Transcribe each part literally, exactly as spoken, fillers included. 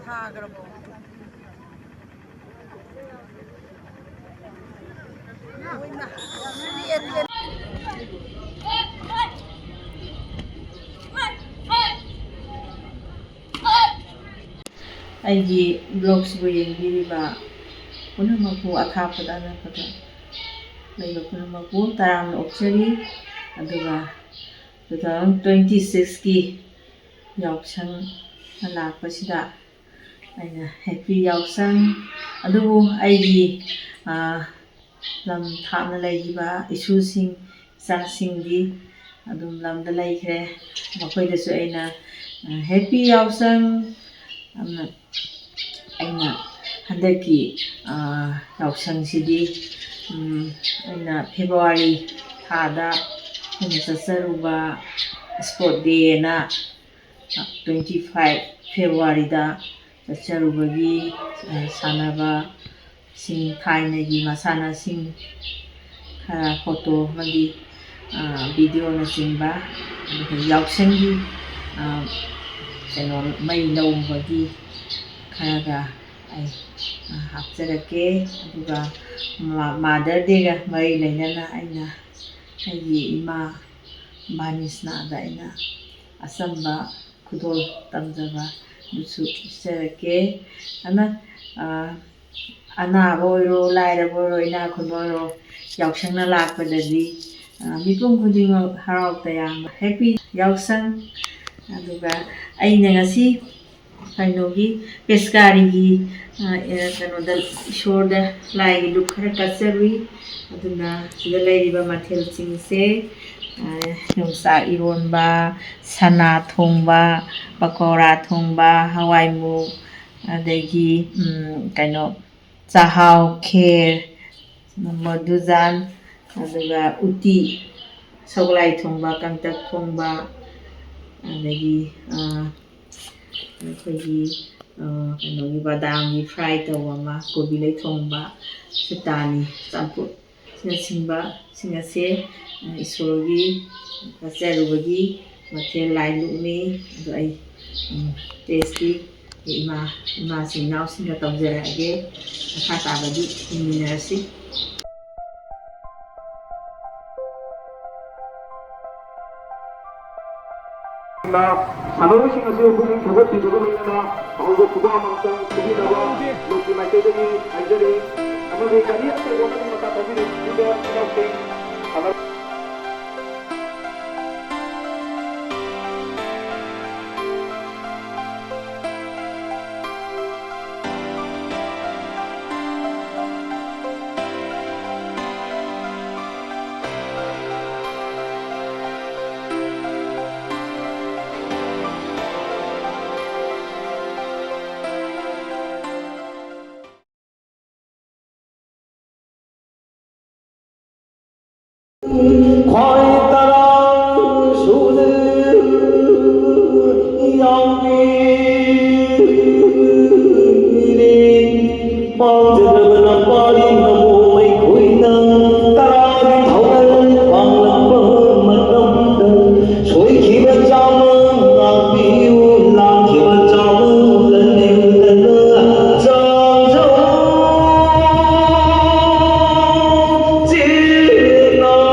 ꯊꯥꯈ꯭ꯔꯕꯣ? ꯑꯩꯒꯤ ꯕ꯭ꯂꯣꯛꯁꯤꯕꯨ ꯌꯦꯡꯕꯤꯔꯤꯕ ꯄꯨꯝꯅꯃꯛꯄꯨ, ꯑꯊꯥꯞꯄꯗ ꯑꯅꯛꯄꯗ ꯂꯩꯕ ꯄꯨꯝꯅꯃꯛꯄꯨ ꯇꯔꯥꯝꯅ ꯑꯣꯛꯆꯔꯤ꯫ ꯑꯗꯨꯒ two thousand twenty sixꯀꯤ ꯌꯥꯎꯁꯪ ꯂꯥꯛꯄꯁꯤꯗ ꯑꯩꯅ ꯍꯦꯄꯤ ꯌꯥꯎꯁꯪ꯫ ꯑꯗꯨꯕꯨ ꯑꯩꯒꯤ, ꯑ, ꯂꯝ ꯊꯥꯞꯅ ꯂꯩꯈꯤꯕ ꯏꯁꯨꯁꯤꯡ, ꯏꯆꯥꯁꯤꯡꯗꯤ ꯑꯗꯨꯝ ꯂꯝꯗ ꯂꯩꯈ꯭ꯔꯦ꯫ ꯃꯈꯣꯏꯗꯁꯨ ꯑꯩꯅ, ꯑ, ꯍꯦꯄꯤ ꯌꯥꯎꯁꯪ꯫ ꯑꯗꯨꯅ ꯑꯩꯅ ꯍꯟꯗꯛꯀꯤ, ꯑ, ꯌꯥꯎꯁꯪꯁꯤꯗꯤ, ꯎꯝ, ꯑꯩꯅ ꯐꯦꯕ꯭ꯔꯨꯋꯥꯔꯤ ꯊꯥꯗ ꯑꯩꯅ ꯆꯠꯆꯔꯨꯕ ꯏꯁꯄꯣꯔꯠ ꯗꯦꯅ, twenty five ꯐꯦꯕ꯭ꯔꯨꯋꯥꯔꯤꯗ ꯆꯠꯆꯔꯨꯕꯒꯤ, ꯑ, ꯁꯥꯟꯅꯕꯁꯤꯡ, ꯊꯥꯏꯅꯒꯤ ꯃꯁꯥꯟꯅꯁꯤꯡ ꯈꯔ ꯐꯣꯇꯣ ꯑꯃꯗꯤ, ꯑ, ꯚꯤꯗꯤꯑꯣꯅꯆꯤꯡꯕ, ꯑꯗꯨꯒ ꯌꯥꯎꯁꯪꯒꯤ, ꯑ, ꯀꯩꯅꯣ, ꯃꯩ ꯂꯧꯕꯒꯤ ꯈꯔꯒ ꯑꯩ, ꯑ, ꯍꯥꯞꯆꯔꯛꯀꯦ꯫ ꯑꯗꯨꯒ ꯃ-, ꯃꯥꯗꯔ ꯗꯦꯒ ꯃꯔꯤ ꯂꯩꯅꯅ ꯑꯩꯅ ꯑꯩꯒꯤ ꯏꯃꯥ ꯚꯥꯅꯤꯁꯅꯥꯗ ꯑꯩꯅ ꯑꯆꯝꯕ ꯈꯨꯗꯣꯜ ꯇꯝꯖꯕ ꯑꯗꯨꯁꯨ ꯄꯤꯖꯔꯛꯀꯦ꯫ ꯑꯗꯨꯅ, ꯑ, ꯑꯅꯥꯕ ꯑꯣꯏꯔꯣ, ꯂꯥꯏꯔꯕ ꯑꯣꯏꯔꯣ, ꯏꯅꯥꯛ ꯈꯨꯟꯕ ꯑꯣꯏꯔꯣ, ꯌꯥꯎꯁꯪꯅ ꯂꯥꯛꯄꯗꯗꯤ, ꯑ, ꯃꯤꯄꯨꯝ ꯈꯨꯗꯤꯡꯃꯛ ꯍꯔꯥꯎ ꯇꯌꯥꯝꯕ, ꯍꯦꯄꯤ ꯌꯥꯎꯁꯪ꯫ ꯑꯗꯨꯒ ꯑꯩꯅ ꯉꯁꯤ ꯀꯩꯅꯣꯒꯤ ꯄꯦꯁꯀꯥꯔꯤꯒꯤ, ꯑ, ꯑ, ꯀꯩꯅꯣꯗ, ꯏꯁꯣꯔꯗ ꯂꯥꯏꯒꯤ ꯗꯨꯛ ꯈꯔ ꯀꯠꯆꯔꯨꯏ꯫ ꯑꯗꯨꯅ ꯁꯤꯗ ꯂꯩꯔꯤꯕ ꯃꯊꯦꯜꯁꯤꯡꯁꯦ, ꯑ, ꯌꯣꯡꯆꯥꯛ ꯏꯔꯣꯟꯕ, ꯁꯅꯥ ꯊꯣꯡꯕ, ꯄꯀꯧꯔꯥ ꯊꯣꯡꯕ, ꯍꯋꯥꯏꯃꯨꯛ, ꯑꯗꯒꯤ, ꯎꯝ, ꯀꯩꯅꯣ, ꯆꯥꯛꯍꯥꯎ, ꯈꯦꯔ, ꯃꯗꯨꯖꯥꯟ, ꯑꯗꯨꯒ ꯎꯇꯤ, ꯁꯒꯣꯜꯍꯋꯥꯏ ꯊꯣꯡꯕ, ꯀꯪꯇꯛ ꯊꯣꯡꯕ, ꯑꯗꯒꯤ, ꯑ, ꯑꯩꯈꯣꯏꯒꯤ, ꯑ, ꯀꯩꯅꯣꯒꯤ ꯕꯗꯥꯝꯒꯤ ꯐ꯭ꯔꯥꯏ ꯇꯧꯕ ꯑꯃ, ꯀꯣꯕꯤ ꯂꯩ ꯊꯣꯡꯕ, ꯁꯨꯇꯥꯅꯤ, ꯆꯝꯐꯨꯠ꯫ ꯑꯁꯤꯅꯆꯤꯡꯕꯁꯤꯡ ꯑꯁꯦ, ꯑ, ꯏꯁꯣꯔꯒꯤ ꯀꯠꯆꯔꯨꯕꯒꯤ ꯃꯊꯦꯜ ꯂꯥꯏ ꯂꯨꯛꯅꯤ꯫ ꯑꯗꯣ ꯑꯩ, ꯎꯝ, ꯇꯦꯁꯇꯤ ꯏꯃꯥ, ꯏꯃꯥꯁꯤꯡ ꯏꯅꯥꯎꯁꯤꯡꯒ ꯇꯧꯖꯔꯛꯑꯒꯦ꯫ ꯃꯈꯥ ꯇꯥꯕꯗꯤ ꯌꯦꯡꯃꯤꯟꯅꯔꯁꯤ꯫ ꯁꯥꯟꯅꯔꯣꯏꯁꯤꯡ ꯑꯁꯤ ꯄꯨꯛꯅꯤꯡ ꯊꯧꯒꯠꯄꯤꯕꯒ ꯂꯣꯏꯅꯅ ꯑꯍꯧꯕ ꯈꯨꯗꯣꯜ ꯑꯃꯃꯝꯇꯪ ꯄꯤꯕꯤꯅꯕ ꯂꯨꯞꯀꯤ ꯃꯥꯏꯀꯩꯗꯒꯤ ꯍꯥꯏꯖꯔꯤ꯫ ꯑꯃꯗꯤ ꯒꯥꯔꯤ ꯑꯆꯧꯕ ꯑꯃꯒꯤ ꯃꯆꯥ ꯊꯧꯕꯤꯔꯤꯕ ꯏꯅꯥꯎꯁꯤꯡ ꯁꯥꯟꯅ- ꯈ꯭ꯋꯥꯏ ꯇꯔꯥ ꯁꯨꯅ ꯌꯥꯎꯕꯤꯔꯤ꯫ ꯄꯥꯝꯖꯗ꯭ꯔꯕ ꯂꯝꯄꯥꯔꯤ ꯅꯃꯣ ꯑꯩꯈꯣꯏꯅ ꯇꯔꯥꯒꯤ ꯊꯧꯔꯝ ꯄꯥꯡꯂꯛꯄ ꯃꯇꯝꯗ ꯁꯣꯏꯈꯤꯕ ꯆꯥꯝꯃ ꯉꯥꯛꯄꯤꯌꯨ, ꯂꯥꯟꯈꯤꯕ ꯆꯥꯝꯃ ꯂꯟꯗꯤꯡꯗꯅ ꯆꯥꯖꯧ꯫ ꯆꯤꯟ ꯏꯅꯥꯎ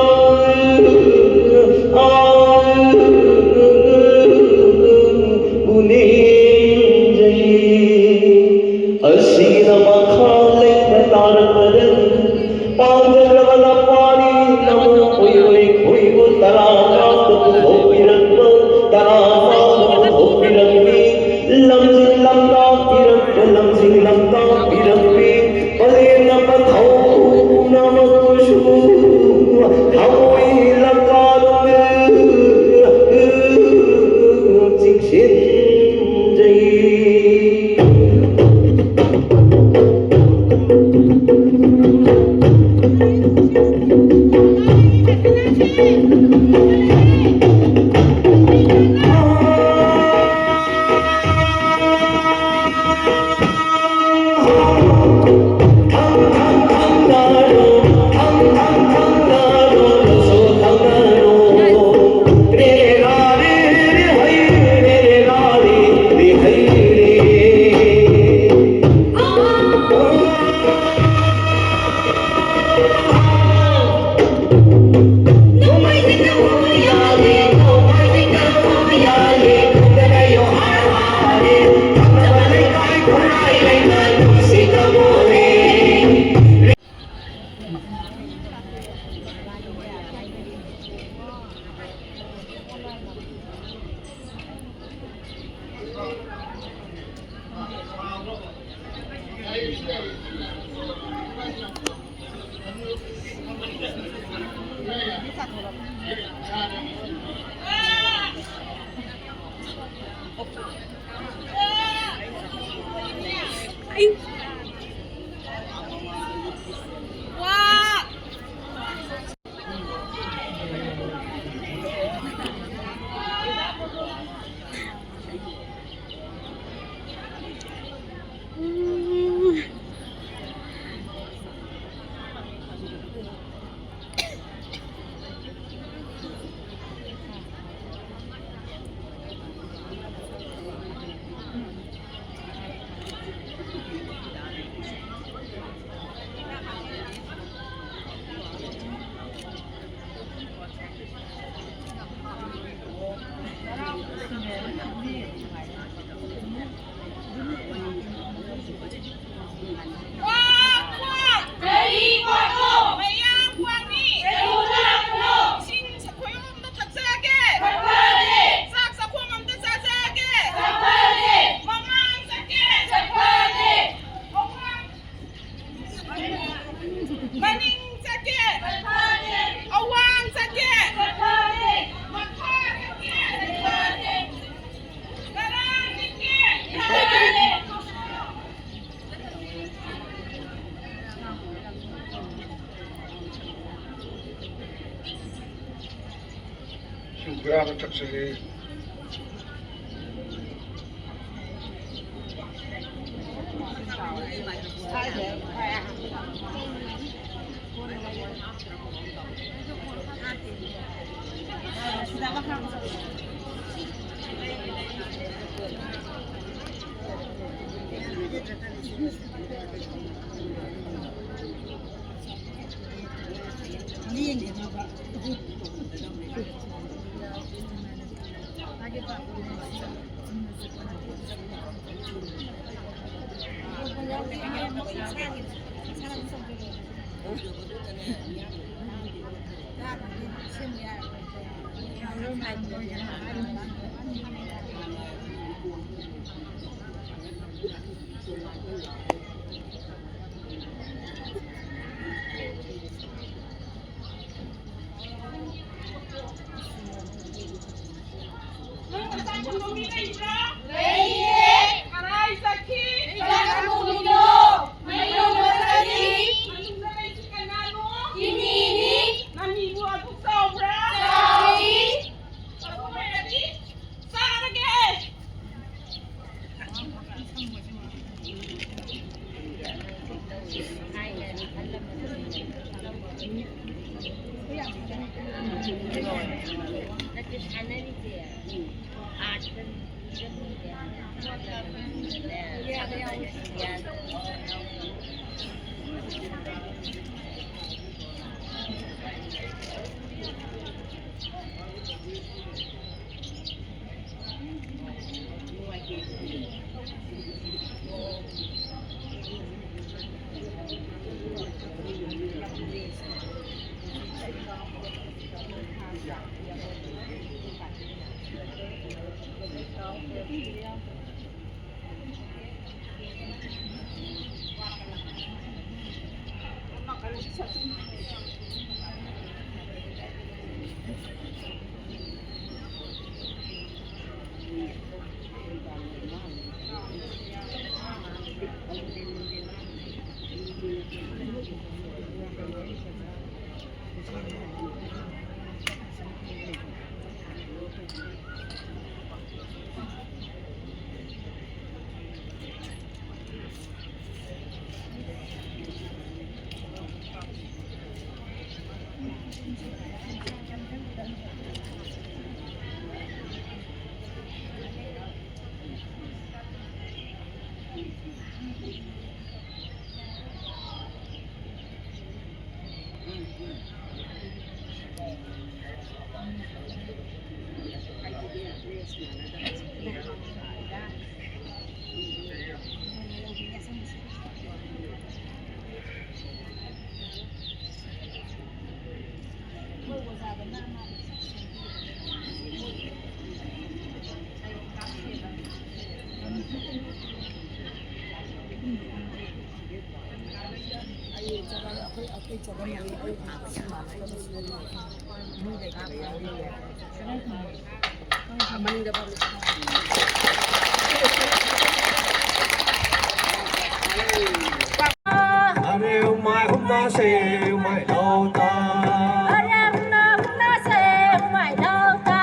ꯄꯨꯛꯅꯤꯡ ꯅꯤꯡꯖꯩ꯫ ꯑꯁꯤꯅ ꯃꯈꯥ ꯂꯩꯅ ꯇꯥꯔꯛꯄꯗ ꯄꯥꯝꯖꯔꯕ ꯂꯝꯄꯥꯔꯤ ꯅꯃꯣ ꯑꯩꯈꯣꯏꯕꯨ ꯇꯔꯥ ꯀꯥꯞꯇ ꯄꯨꯊꯣꯛꯄꯤꯔꯛꯄ, ꯇꯔꯥ ꯀꯥꯞꯇ ꯄꯨꯊꯣꯛꯄꯤꯔꯛꯄꯤ, ꯂꯝꯖꯤꯡ ꯂꯝꯇꯥꯛꯄꯤꯔꯛꯄ, ꯂꯝꯖꯤꯡ ꯂꯝꯇꯥꯛꯄꯤꯔꯛꯄꯤ, ꯄꯂꯦꯝꯅ ꯄꯟꯊꯧꯅ ꯃꯈꯣꯏꯁꯨ ꯊꯃꯣꯏ ꯂꯪꯀꯥꯂꯣꯝꯗ ꯆꯤꯡꯁꯤꯟꯖꯩ꯫ ꯃꯅꯤꯡ ꯆꯠꯀꯦ꯫ ꯑꯋꯥꯡ ꯆꯠꯀꯦ꯫ ꯃꯈꯥ ꯆꯠꯀꯦ꯫ ꯀꯅꯥ ꯆꯠꯀꯦ? ꯏꯁꯤꯡ ꯕꯣꯔꯥ ꯑꯃ ꯊꯛꯆꯜꯂꯤ꯫ ꯂꯩꯕ꯭ꯔꯥ? ꯂꯩꯌꯦ꯫ ꯀꯗꯥꯏ ꯆꯠꯈꯤ? ꯆꯥꯛ ꯊꯣꯡꯉꯤꯅꯣ? ꯃꯩ ꯂꯧꯕ ꯆꯠꯈꯤ꯫ ꯃꯅꯨꯡꯗ ꯂꯩꯁꯤ ꯀꯅꯥꯅꯣ? ꯏꯅꯦꯅꯤ꯫ ꯅꯃꯤꯡꯕꯨ ꯑꯗꯨꯛ ꯆꯥꯎꯕ꯭ꯔꯥ? ꯆꯥꯎꯏ꯫ ꯑꯗꯨ ꯑꯣꯏꯔꯗꯤ ꯆꯥꯔꯒꯦ꯫ ꯅꯠꯇꯦ, ꯁꯥꯟꯅꯔꯤꯁꯦ꯫ ꯑꯥꯔꯠꯇ ꯃꯤꯗ ꯃꯤꯗ꯫ ꯃꯅꯤꯡꯗ ꯐꯝꯃꯤ꯫ ꯑꯔꯦ ꯎꯃꯥꯏ ꯍꯨꯝꯅꯥꯁꯦ ꯎꯃꯥꯏ ꯂꯧꯇꯥ꯫ ꯑꯔꯦ ꯎꯃꯥꯏ ꯍꯨꯝꯅꯥꯁꯦ ꯎꯃꯥꯏ ꯂꯧꯇꯥ꯫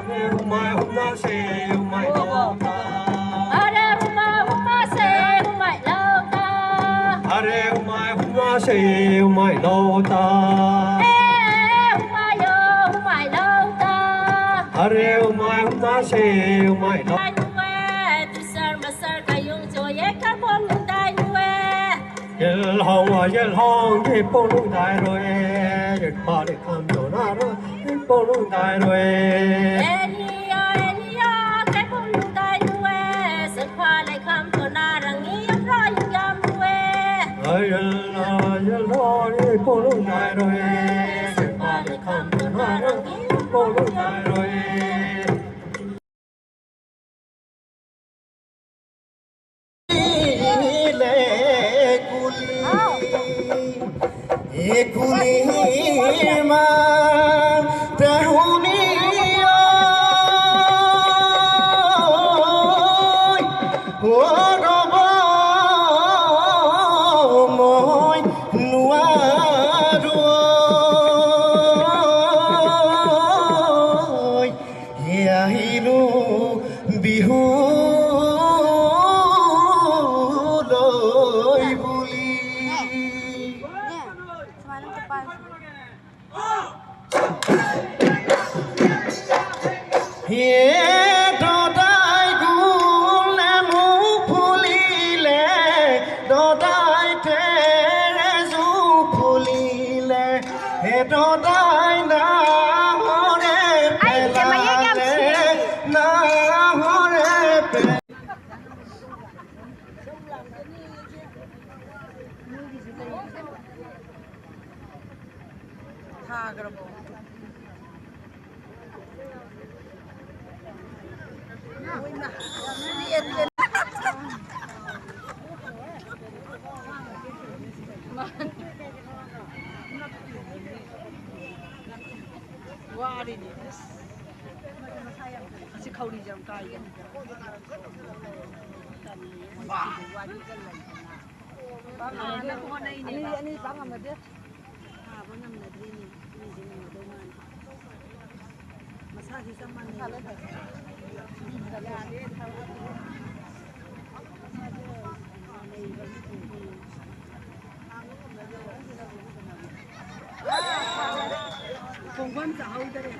ꯑꯔꯦ ꯎꯃꯥꯏ ꯍꯨꯝꯅꯥꯁꯦ ꯎꯃꯥꯏ ꯂꯧꯇꯥ꯫ ꯑꯔꯦ ꯎꯃꯥꯏ ꯍꯨꯝꯅꯥꯁꯦ ꯎꯃꯥꯏ ꯂꯧꯇꯥ꯫ ꯑꯔꯦ ꯎꯃꯥꯏ ꯍꯨꯝꯅꯥꯁꯦ ꯎꯃꯥꯏ ꯂꯧꯇꯥ꯫ ꯑꯦ ꯎꯃꯥꯏ ꯌꯣ ꯎꯃꯥꯏ ꯂꯧꯇꯥ꯫ ꯑꯔꯦ ꯎꯃꯥꯏ ꯍꯨꯝꯅꯥꯁꯦ ꯎꯃꯥꯏ ꯂꯧꯇꯥ꯫ ꯁꯔ ꯃꯁꯔ ꯀꯌꯨꯡ ꯆꯣꯌꯦ ꯀꯔꯕꯣꯡ ꯅꯨꯡꯗꯥꯏ ꯅꯨꯋꯦ꯫ ꯌꯦꯜꯍꯧ ꯌꯦꯜꯍꯧ ꯌꯦꯄꯣ ꯅꯨꯡꯗꯥꯏ ꯔꯣꯌꯦ꯫ ꯌꯦꯠꯄꯥ ꯂꯩꯈꯥꯝ ꯆꯣꯅꯥꯔꯣ ꯌꯦꯄꯣ ꯅꯨꯡꯗꯥꯏ ꯔꯣꯌꯦ꯫ ꯑꯦꯅꯤꯌꯥ ꯑꯦꯅꯤꯌꯥ ꯀꯩꯄꯣꯡ ꯅꯨꯡꯗꯥꯏ ꯅꯨꯋꯦ꯫ ꯁꯦꯛꯐꯥ ꯂꯩꯈꯥꯝ ꯆꯣꯅꯥꯔꯪ ꯌꯥꯝꯔꯥ ꯌꯥꯝ ꯅꯨꯋꯦ꯫ ꯌꯦꯜꯍꯧ ꯌꯦꯜꯍꯧ ꯌꯦꯄꯣ ꯅꯨꯡꯗꯥꯏ ꯔꯣꯌꯦ꯫ ꯁꯦꯛꯐꯥ ꯂꯩꯈꯥꯝ ꯆꯣꯅꯥꯔꯪ ꯌꯦꯄꯣ ꯅꯨꯡꯗꯥꯏ ꯔꯣꯌꯦ꯫ আহিলো বিহু লৈ বুলি। হে দদাই গুল নেমু ফুলিলে, দদাই তেৰেজু ফুলিলে, হে দদাই নাহৰে পেলালে, নাহৰে পে- ꯊꯥꯈ꯭ꯔꯕꯣ? ꯋꯥꯔꯤꯅꯤ꯫ ꯊꯧꯔꯤꯁꯦ ꯌꯥꯝ ꯀꯥꯏꯌꯦ꯫ ꯑꯅꯤ, ꯑꯅꯤ ꯄꯥꯛ ꯉꯝꯅꯗꯦ꯫ ꯊꯥꯕ ꯉꯝꯅꯗ꯭ꯔꯤꯅꯦ꯫ ꯃꯤꯁꯦ ꯉꯝꯅꯗꯧ ꯃꯥꯟꯗꯦ꯫ ꯃꯁꯥꯁꯨ ꯆꯞ ꯃꯥꯟꯅꯩ꯫ ꯈꯣꯡꯐꯝ ꯆꯥꯍꯧꯗꯔꯦ꯫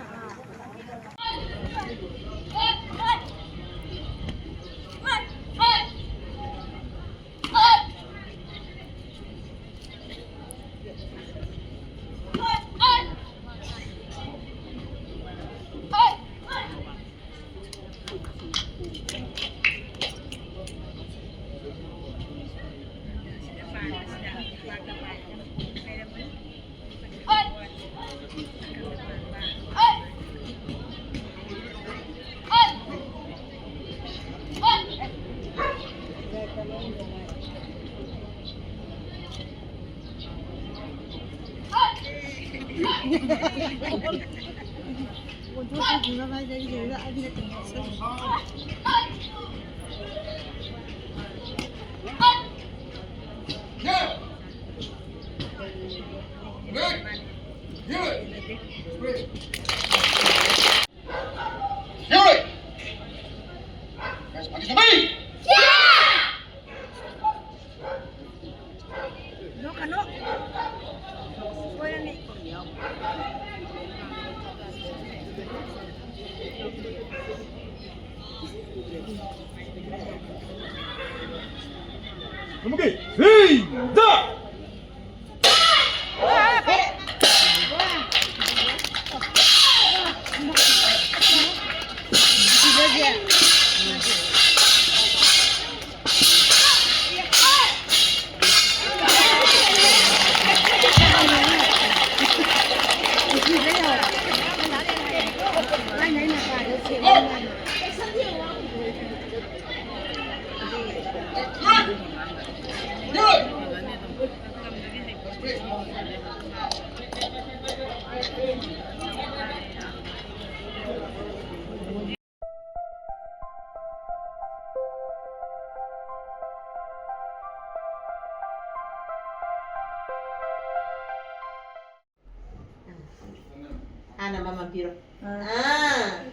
ꯍꯥꯟꯅ ꯃꯃꯜ ꯄꯤꯔꯣ꯫ ꯑꯥ꯫ ꯑꯥ꯫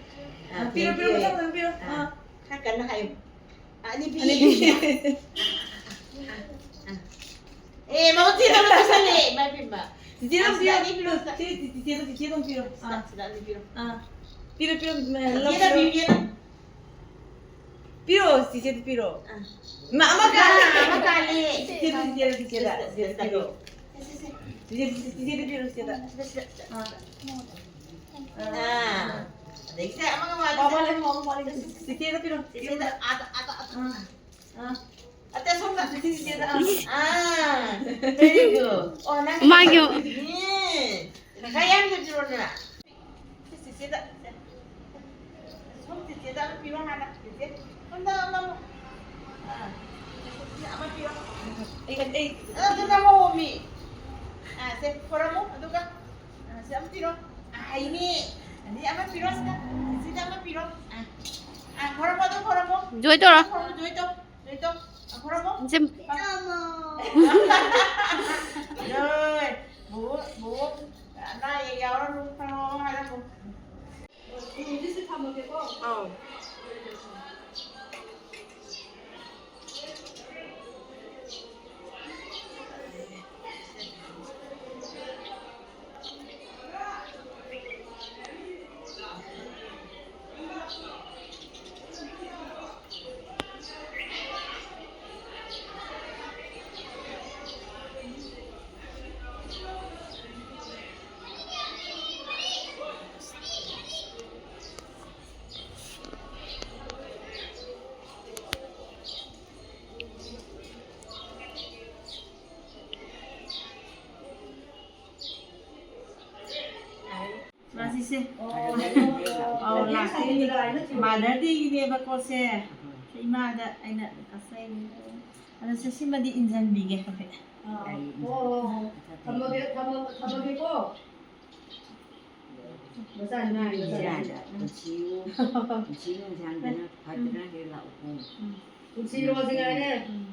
ꯑꯥ, ꯄꯤꯔꯣ, ꯄꯤꯔꯣ, ꯄꯤꯔꯣ꯫ ꯃꯊꯪ, ꯃꯊꯪ ꯄꯤꯔꯣ꯫ ꯑꯥ꯫ ꯑꯥ꯫ ꯈꯔ ꯀꯟꯅ ꯍꯥꯏꯌꯨ꯫ ꯑꯅꯤ ꯄꯤ꯫ ꯑꯅꯤ ꯄꯤ꯫ ꯑꯥ, ꯑꯥ, ꯑꯥ꯫ ꯑꯦ, ꯃꯃꯜ ꯊꯤꯗꯕ ꯄꯤꯁꯜꯂꯦ, ꯏꯃꯥ ꯏꯕꯦꯝꯃ꯫ ꯆꯤꯆꯦꯗ ꯑꯥ, ꯁꯤꯗ ꯄꯤꯔꯣ꯫ ꯑꯅꯤ ꯄꯤꯔꯣ, ꯁꯤꯗ꯫ ꯆꯦ, ꯆꯦ, ꯆꯦꯗ, ꯆꯦꯗ ꯑꯃ ꯄꯤꯔꯣ꯫ ꯁꯤꯗ, ꯑꯥ꯫ ꯁꯤꯗ ꯑꯅꯤ ꯄꯤꯔꯣ꯫ ꯑꯥ꯫ ꯄꯤꯔꯣ, ꯄꯤꯔꯣ, ꯃꯦ, ꯂꯧ, ꯆꯤꯆꯦꯗ ꯄꯤꯔꯣ꯫ ꯄꯤꯒꯦꯅ꯫ ꯄꯤꯔꯣ, ꯆꯤꯆꯦꯗ ꯄꯤꯔꯣ꯫ ꯑꯥ꯫ ꯃꯥ, ꯑꯃ ꯀꯥꯜꯂꯦ꯫ ꯑꯥ, ꯑꯃ ꯀꯥꯜꯂꯦ꯫ ꯆꯤꯆꯦꯗ, ꯆꯤꯆꯦꯗ, ꯆꯤꯆꯦꯗ, ꯁꯤꯗ, ꯆꯤꯆꯦꯗ ꯁꯤꯗ ꯄꯤꯔꯣ꯫ ꯁꯤꯗ, ꯁꯤꯗ, ꯁꯤꯗ꯫ ꯆꯤꯆꯦꯗ, ꯆꯤꯆꯦꯗ ꯄꯤꯔꯣ, ꯆꯤꯆꯦꯗ꯫ ꯁꯤꯗ, ꯁꯤꯗ, ꯁꯤꯗ꯫ ꯑꯥ꯫ ꯑꯥ꯫ ꯑꯗꯒꯤꯁꯦ ꯑꯃꯒ ꯋꯥꯠꯂꯤꯁꯦ꯫ ꯋꯥꯠꯂꯤ, ꯋꯥꯠꯂꯤ, ꯋꯥꯠꯂꯤ꯫ ꯆꯤꯆꯦꯗ ꯄꯤꯔꯣ꯫ ꯆꯤꯆꯦꯗ, ꯑꯥꯗ, ꯑꯥꯗ, ꯑꯥꯗ꯫ ꯑꯥ꯫ ꯑꯥ꯫ ꯑꯇꯩ ꯁꯣꯝꯗ꯫ ꯆꯤꯆꯦ, ꯆꯤꯆꯦꯗ, ꯑꯥ꯫ ꯑꯥ꯫ Very good. ꯑꯣ, ꯅꯪ ꯃꯥꯒꯤ ꯎꯝ꯫ ꯉꯁꯥꯏ ꯌꯥꯝ ꯄꯤꯔꯛꯑꯣꯗꯅ꯫ ꯆꯤꯆꯦꯗ꯫ ꯁꯣꯝ ꯆꯤꯆꯦꯗ ꯑꯃ ꯄꯤꯔꯣ ꯍꯥꯟꯅ꯫ ꯆꯤꯆꯦ꯫ ꯁꯣꯝꯗ ꯑꯃ ꯑꯃꯨꯛ꯫ ꯑꯥ꯫ ꯑꯃ ꯄꯤꯔꯣ꯫ ꯑꯩ, ꯑꯩ꯫ ꯑꯗꯨ ꯅꯝꯃꯣꯃꯤ꯫ ꯑꯥ, ꯁꯦ, ꯈꯣꯔꯝꯃꯣ, ꯑꯗꯨꯒ꯫ ꯑꯥ, ꯁꯦ, ꯑꯃ ꯄꯤꯔꯣ꯫ ꯑꯥ, ꯍꯩꯅꯦ꯫ ꯑꯗꯩ ꯑꯃ ꯄꯤꯔꯣ ꯁꯤꯗ꯫ ꯆꯤꯆꯦꯗ ꯑꯃ ꯄꯤꯔꯣ꯫ ꯑꯥ꯫ ꯑꯥ, ꯈꯣꯔꯝꯃꯣ, ꯑꯗꯨ ꯈꯣꯔꯝꯃꯣ꯫ Joy ꯇꯧꯔꯣ꯫ ꯈꯣꯔꯝꯃꯣ, Joy ꯇꯧ꯫ ꯅꯣꯏꯗꯣ, ꯈꯣꯔꯝꯃꯣ꯫ ꯁꯦ꯫ ꯅꯣꯏ, ꯕꯣꯕꯣꯛ, ꯕꯣꯕꯣꯛ, ꯑꯅꯥ ꯑꯌꯦꯛ ꯌꯥꯎꯔꯅꯨ, ꯈꯣꯔꯝꯃꯣ ꯍꯥꯏꯔꯝꯃꯣ꯫ ꯑꯧ꯫ ꯃꯥꯁꯤꯁꯦ꯫ ꯑꯧ, ꯂꯥꯛꯇꯣꯏꯅꯦ꯫ Mother Day ꯒꯤꯅꯦꯕꯀꯣ ꯁꯦ꯫ ꯏꯃꯥꯗ ꯑꯩꯅ ꯀꯠꯆꯩꯅꯦ꯫ ꯑꯗꯣ ꯁꯦ, ꯁꯤꯃꯗꯤ ꯏꯟꯖꯟꯕꯤꯒꯦ ꯍꯥꯏꯐꯦꯠ꯫ ꯑꯥ꯫ ꯑꯣ, ꯑꯣ, ꯑꯣ꯫ ꯊꯝꯃꯒꯦ, ꯊꯝꯃ-, ꯊꯝꯃꯒꯦꯀꯣ꯫ ꯃꯆꯥꯅꯨꯄꯤ, ꯃꯆꯥꯅꯨꯄꯤ꯫ ꯏꯆꯥꯗ ꯄꯨꯟꯁꯤ, ꯄꯨꯟꯁꯤ ꯅꯨꯡꯁꯥꯡꯗꯅ ꯐꯖꯅ ꯍꯦꯛ ꯂꯥꯛꯎꯀꯣ꯫ ꯎꯝ꯫ ꯄꯨꯟꯁꯤꯔꯣꯁꯤ ꯉꯥꯏꯔꯦ꯫ ꯎꯝ꯫